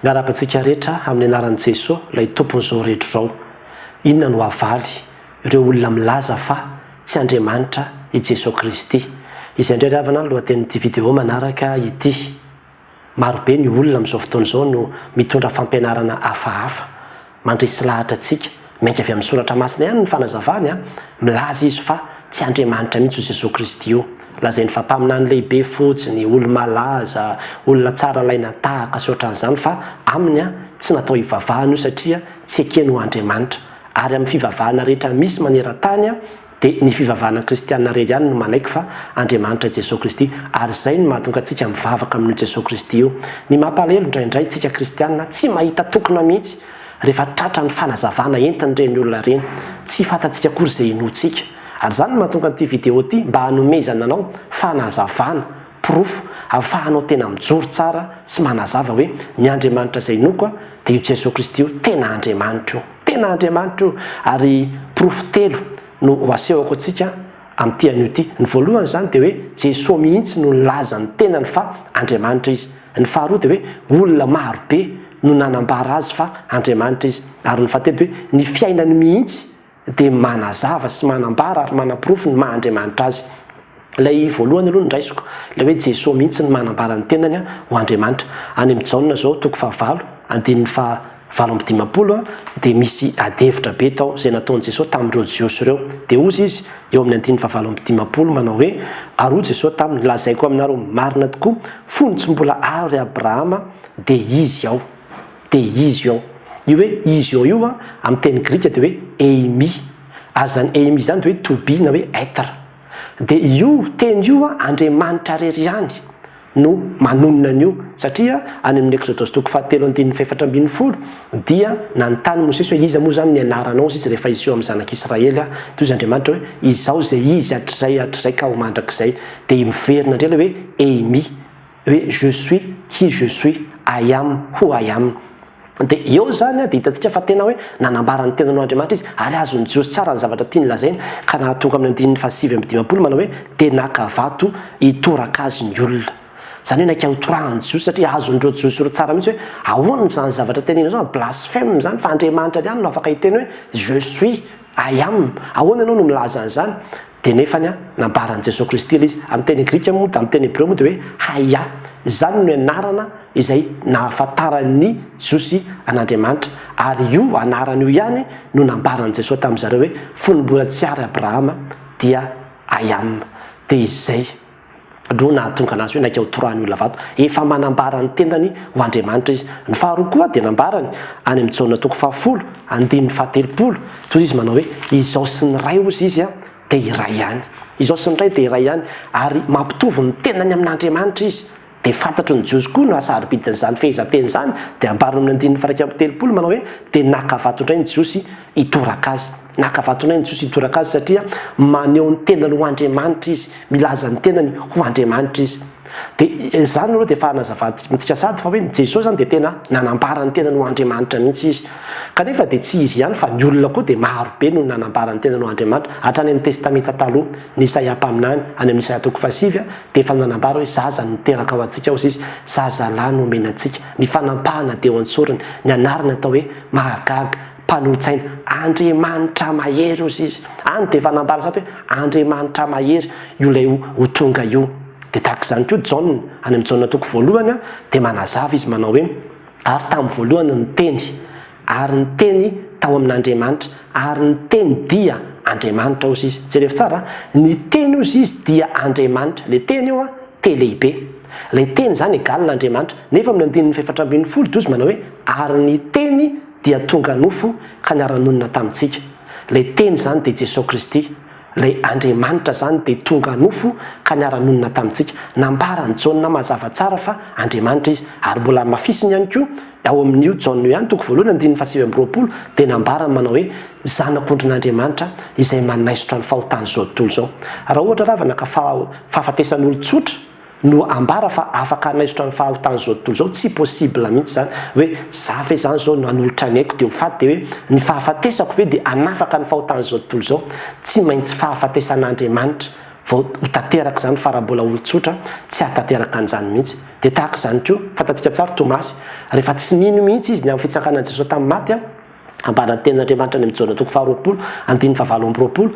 Miarahaba antsika rehetra amin'ny anaran'i Jesoa, ilay Tompon'izao rehetra izao. Inona no havaly ireo olona milaza fa tsy Andriamanitra i Jesoa Kristy? Izay indray ry havana ny lohatenin'ity video manaraka ity. Marobe ny olona amin'izao fotoana izao no mitondra fampianarana hafahafa, mandresy lahatra antsika, miainga avy amin'ny Soratra Masina ihany ny fanazavany, milaza izy fa tsy Andriamanitra mihitsy io Jesoa Kristy io. Lazainy fa mpaminany lehibe fotsiny, olo-malaza, olona tsara alaina tahaka sy ohatran'izany fa aminy tsy natao hivavahana io satria tsy ekeny ho Andriamanitra. Ary amin'ny fivavahana rehetra misy maneran-tany Dia ny fivavahana kristiana irery ihany no manaiky fa Andriamanitra i Jesoa Kristy, ary izay no mahatonga antsika mivavaka amin'io Jesoa Kristy io. Ny mampalahelo indraindray tsika kristiana tsy mahita tokona mihitsy rehefa tratra ny fanazavana entin'ireny olona ireny. Tsy fantatsika akory izay inoantsika. Ary izany no mahatonga an'ity video ity mba hanomezana anao fanazavana, porofo, ahafahanao tena mijoro tsara sy manazava hoe ny Andriamanitra izay inoako dia io Jesoa Kristy io, tena Andriamanitra io. Tena Andriamanitra io, ary porofo telo no ho asehoko antsika amin'ity anio ity. Ny voalohany izany dia hoe Jesoa mihitsy no nilaza ny tenany fa Andriamanitra Izy. Ny faharoa dia hoe olona maro be no nanambara Azy fa Andriamanitra Izy. Ary ny fahatelo dia hoe ny fiainany mihitsy dia manazava sy manambara ary manaporofo ny maha Andriamanitra Azy. Ilay voalohany aloha no raisiko, ilay hoe Jesoa mihitsy no manambara ny tenany ho Andriamanitra. Any amin'i Jaona izao toko fahavalo, andininy faha 58 dia misy adihevitra be tao izay nataon'i Jesoa tamin'ireo Jiosy ireo. Dia hozy Izy eo amin'ny andininy faha 58 manao hoe, Ary hoy Jesoa taminy, Lazaiko aminareo marina tokoa, fony tsy mbola ary Abrahama dia Izy aho. Dia Izy ao. Io hoe Izy ao io amin'ny teny grika dia hoe eimi. Ary izany eimi izany dia hoe to be na hoe être. Dia io teny io Andriamanitra irery ihany no manonona an'io satria any amin'ny Eksodosy toko fahatelo andininy fahefatra ambin'ny folo dia nanontany Mosesy hoe iza moa izany ny anaranao hozy izy rehefa hiseho amin'ny zanak'Israely aho. Dia hozy Andriamanitra hoe izaho izay izy hatrizay hatrizay ka ho mandrakizay. Dia miverina indray ilay hoe eimi hoe je suis qui je suis, I am who I am. Dia eo izany dia hitantsika fa tena hoe nanambara ny tenany ho Andriamanitra izy ary azon'ny Jiosy tsara ny zavatra tiany lazaina ka nahatonga amin'ny andininy faha-59 manao hoe dia naka vato hitoraka azy ny olona. Izany hoe naika hotorahan'ny Jiosy satria azon'ireo Jiosy ireo tsara mihitsy hoe ahoana izany zavatra tenenina izany, blasphème izany fa Andriamanitra ihany no afaka hiteny hoe je suis, I am. Ahoana ianao no milaza an'izany? Dia nefany an, nambaran'i Jesoa Kristy ilay izy. Amin'ny teny grika moa, amin'ny teny hebreo moa dia hoe Haia. Izany no anarana izay nahafantaran'ny Jiosy an'Andriamanitra. Ary io anarana io ihany no nambaran'i Jesoa tamin-dry zareo hoe, fony mbola tsy ary Abrahama dia I am. Dia izay no nahatonga anazy hoe naika ho torahan'ny olona vato. Efa manambara ny tenany ho Andriamanitra izy. Ny faharoa koa dia nambarany any amin'ny Jaona toko fahafolo, andininy fahatelopolo, toy izy manao hoe, Izaho sy ny Ray hozy izy dia iray ihany. Izaho sy ny Ray dia iray ihany. Ary mampitovy ny tenany amin'Andriamanitra izy. Dia fantatry ny Jiosy koa ny hasarobidin'izany fehezanteny izany, dia ambarany amin'ny andininy faha-31 manao hoe, Dia naka vato indray ny Jiosy hitoraka azy. Naka vato indray ny Jiosy hitoraka azy satria maneho ny tenany ho Andriamanitra izy, milaza ny tenany ho Andriamanitra izy. Dia izany aloha dia efa hanazavantsika sady fa hoe ny Jesosy izany dia tena nanambara ny tenany ho Andriamanitra mihitsy izy. Kanefa dia tsy izy ihany fa ny olona koa dia maro be no nanambara ny tenany ho Andriamanitra hatrany amin'ny Testamenta Taloha. Ny Isaia mpaminany, any amin'ny Isaia toko fahasivy, dia efa nanambara hoe zaza no teraka ho antsika hozy izy, zazalahy no omena antsika, ny fanampahana dia eo an-tsorony, ny anarany atao hoe Mahagaga, Mpanolotsaina, Andriamanitra Mahery hozy izy. Any dia efa nambara sady hoe Andriamanitra Mahery io ilay ho tonga io. Dia tahaka izany koa Jaona, any amin'ny Jaona toko voalohany dia manazava izy manao hoe, Ary tamin'ny voalohany ny Teny, ary ny Teny tao amin'Andriamanitra, ary ny Teny dia Andriamanitra, hozy izy. Jerevo tsara a! Ny Teny hozy izy dia Andriamanitra. Ilay Teny eo a, T lehibe. Ilay Teny izany égal Andriamanitra. Nefa amin'ny andininy fahefatra ambin'ny folo dia hozy manao hoe, ary ny Teny dia tonga nofo ka niara-nonina tamintsika. Ilay Teny izany dia Jesoa Kristy. Ilay Andriamanitra izany dia tonga nofo ka niara-nonina tamintsika. Nambaran'i Jaona mazava tsara fa Andriamanitra Izy. Ary mbola hamafisiny ihany koa, ao amin'io Jaona io ihany, toko voalohany andininy faha-29, dia nambarany manao hoe, Zanak'ondrin'Andriamanitra izay manaisotra ny fahotan'izao tontolo izao. Raha ohatra ravana ka fahafatesan'olon-tsotra, no ambara fa afaka hanaisotra ny fahotan'izao tontolo izao, tsy possible mihitsy izany hoe za ve izany izao no hanolotra ny aiko dia ho faty dia hoe ny fahafatesako ve dia hanafaka ny fahotan'izao tontolo izao, tsy maintsy fahafatesan'Andriamanitra vao ho tanteraka izany fa raha mbola olon-tsotra tsy hahatanteraka an'izany mihitsy. Dia tahaka izany koa, fantatsika tsara Tomasy. Rehefa tsy nino mihitsy izy ny amin'ny fitsanganan'i Jesoa tamin'ny maty, ambaran'ny tenin'Andriamanitra any amin'ny Jaona toko faharoapolo, andininy fahavalo amby 20,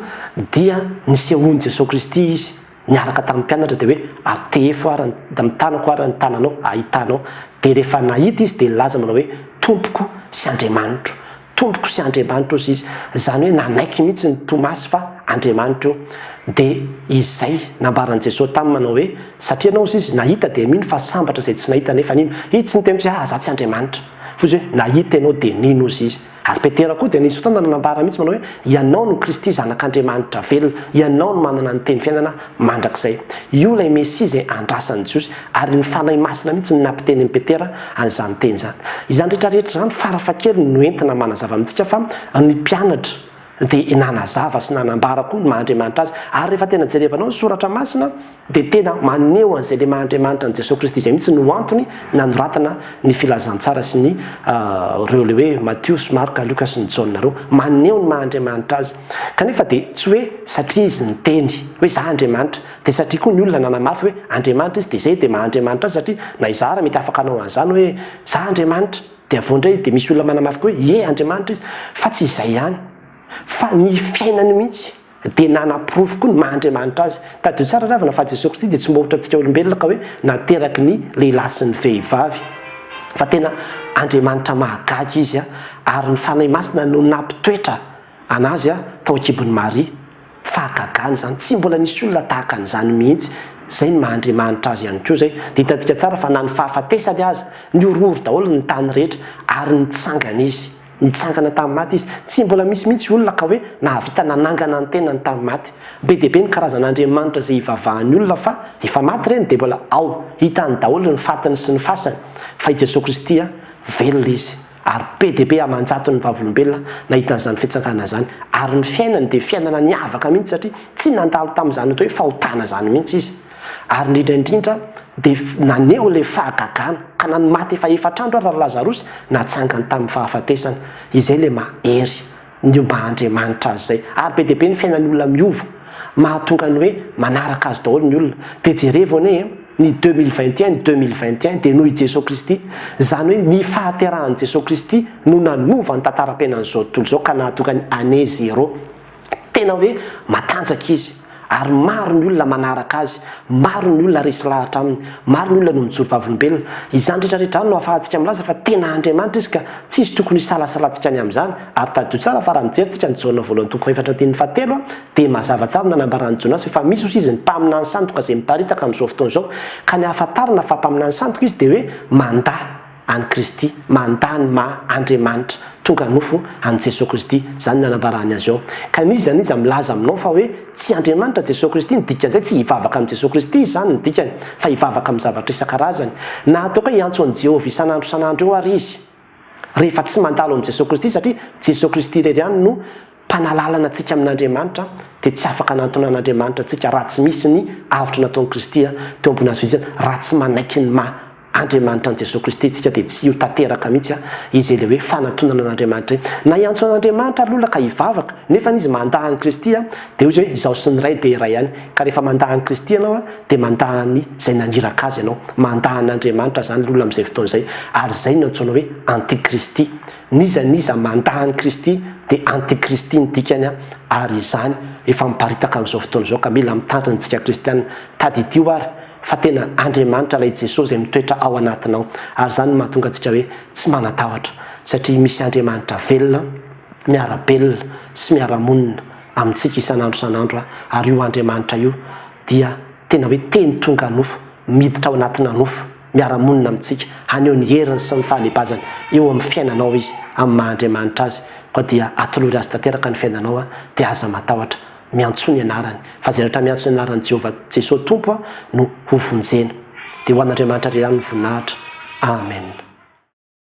dia nisehoan'i Jesoa Kristy izy niaraka tamin'ny mpianatra dia hoe atehefo ary ny tanako ary ny tananao ahitanao. Dia rehefa nahita izy dia nilaza manao hoe Tompoko sy Andriamanitro. Tompoko sy Andriamanitro hozy izy. Izany hoe nanaiky mihitsy ny Tomasy fa Andriamanitra io. Dia izay nambaran'i Jesoa taminy manao hoe, satria ianao hozy izy nahita dia mino fa sambatra izay tsy nahita nefa nino. Izy tsy niteny mihitsy hoe ah za tsy Andriamanitra. Fa hozy hoe nahita ianao dia nino hozy izy. Ary Petera koa dia nisy fotoana nanambara mihitsy manao hoe, Ianao no Kristy Zanak'Andriamanitra velona, Ianao no manana ny teny fiainana mandrakizay. Io ilay Mesia izay andrasan'ny Jiosy, ary ny Fanahy Masina mihitsy no nampiteny an'i Petera an'izany teny izany. Izany rehetra rehetra izany farafahakeliny no entina manazava amintsika fa ny mpianatra dia nanazava sy nanambara koa ny maha Andriamanitra azy. Ary rehefa tena jerevanao ny Soratra Masina dia tena maneho an'izay ilay maha Andriamanitra an'i Jesoa Kristy izay mihitsy no antony nanoratana ny filazantsara sy ny ireo ilay hoe Matio sy Marka, Lioka sy ny Jaona ireo. Maneho ny maha Andriamanitra azy. Kanefa dia tsy hoe satria izy niteny hoe za Andriamanitra dia satria koa ny olona nanamafy hoe Andriamanitra izy dia izay dia maha Andriamanitra azy satria na izaho ary mety afaka hanao an'izany hoe za Andriamanitra dia avy eo indray dia misy olona manamafy koa hoe ie Andriamanitra izy fa tsy izay ihany fa ny fiainany mihitsy dia nanaporofo koa ny maha Andriamanitra azy. Tadidio tsara ry havana fa Jesoa Kristy dia tsy mba ohatrantsika olombelona ka hoe nateraky ny lehilahy sy ny vehivavy fa tena Andriamanitra mahagaga Izy ary ny Fanahy Masina no nampitoetra an'Azy tao an-kibon'i Maria. Fahagagana izany, tsy mbola nisy olona tahaka an'izany mihitsy. Izay ny maha Andriamanitra Azy ihany koa izay. Dia hitantsika tsara fa na ny fahafatesany aza, nihorohoro daholo ny tany rehetra ary nitsangana Izy. Nitsangana tamin'ny maty Izy. Tsy mbola misy mihitsy olona ka hoe nahavita nanangana ny tenany tamin'ny maty. Be dia be ny karazana andriamanitra izay ivavahan'ny olona fa efa maty ireny dia mbola ao, hitany daholo ny fatiny sy ny fasany. Fa i Jesoa Kristy velona Izy. Ary be dia be aman-jatony ny vavolombelona nahita an'izany fitsanganana izany. Ary ny fiainany dia fiainana niavaka mihitsy satria tsy nandalo tamin'izany atao hoe fahotana izany mihitsy izy. Ary indrindra indrindra dia naneho ilay fahagagana, ka na ny maty efa efatr'andro ary Lazarosy natsangany tamin'ny fahafatesana. Izay ilay mahery. Ny mba Andriamanitra azy izay. Ary be dia be ny fiainan'ny olona miova. Mahatonga ny hoe manaraka azy daholo ny olona. Dia jerevo anie e, ny 2021, ny 2021 dia noho i Jesoa Kristy. Izany hoe ny fahaterahan'i Jesoa Kristy no nanova ny tantaram-piainan'izao tontolo izao ka nahatonga ny année zéro. Tena hoe matanjaka izy. Ary maro ny olona manaraka azy, maro ny olona resy lahatra aminy, maro ny olona no mijoro vavolombelona. Izany rehetra rehetra izany no ahafahantsika milaza fa tena Andriamanitra Izy ka tsisy tokony hisalasalantsika ny amin'izany. Ary tadidio tsara fa raha mijery tsika ny Jaona voalohany toko fahefatra andininy fahatelo dia mazava tsara ny nanambaran'i Jonasy fa efa misy hozy izy ny mpaminany sandoka izay miparitaka amin'izao fotoana izao ka ny ahafantarana fa mpaminany sandoka izy dia hoe mandà an'i Kristy, mandà ny maha Andriamanitra tonga nofo an'i Jesoa Kristy, izany ny anambarany azy ao. Ka n'iza n'iza milaza aminao fa hoe tsy Andriamanitra Jesoa Kristy, ny dikan'izay tsy hivavaka amin'i Jesoa Kristy izany ny dikany, fa hivavaka amin'ny zavatra isan-karazany. Na ataoko hoe hiantso an'i Jehovah isan'andro isan'andro eo ary izy, rehefa tsy mandalo amin'i Jesoa Kristy, satria Jesoa Kristy irery ihany no Mpanalalana antsika amin'Andriamanitra, dia tsy afaka hanantona an'Andriamanitra antsika raha tsy misy ny avotra nataon'i Kristy teo ambony hazo fijaliana, raha tsy manaiky ny maha Andriamanitra an'i Jesoa Kristy isika dia tsy ho tanteraka mihitsy izay ilay hoe fanatonana an'Andriamanitra iny. Na hiantso an'Andriamanitra ary olona ka hivavaka, nefa izy mandà an'i Kristy dia hoy izy hoe izaho sy ny Ray dia iray ihany. Ka rehefa mandà an'i Kristy ianao dia mandà ny izay naniraka azy ianao. Mandà an'Andriamanitra izany ny olona amin'izay fotoana izay. Ary izay no antsoina hoe antikristy. N'iza n'iza mandà an'i Kristy dia antikristy ny dikany ary izany efa miparitaka amin'izao fotoana izao ka mila mitandrina antsika kristiana. Tadidio ary fa tena Andriamanitra ilay Jesoa izay mitoetra ao anatinao ary izany no mahatonga antsika hoe tsy manan-tahotra satria misy Andriamanitra velona miara-belona sy miara-monina amintsika isan'andro isan'andro ary io Andriamanitra io dia tena hoe teny tonga nofo miditra ao anatina nofo miara-monina amintsika haneho ny heriny sy ny fahalebazany eo amin'ny fiainanao Izy amin'ny maha Andriamanitra Azy koa dia atolory Azy tanteraka ny fiainanao dia aza matahotra Miantsoa ny anarany, fa izay rehetra miantso ny anaran'i Jehovah Jesoa Tompo no ho vonjena. Dia ho an'Andriamanitra irery ihany ny voninahitra. Amen.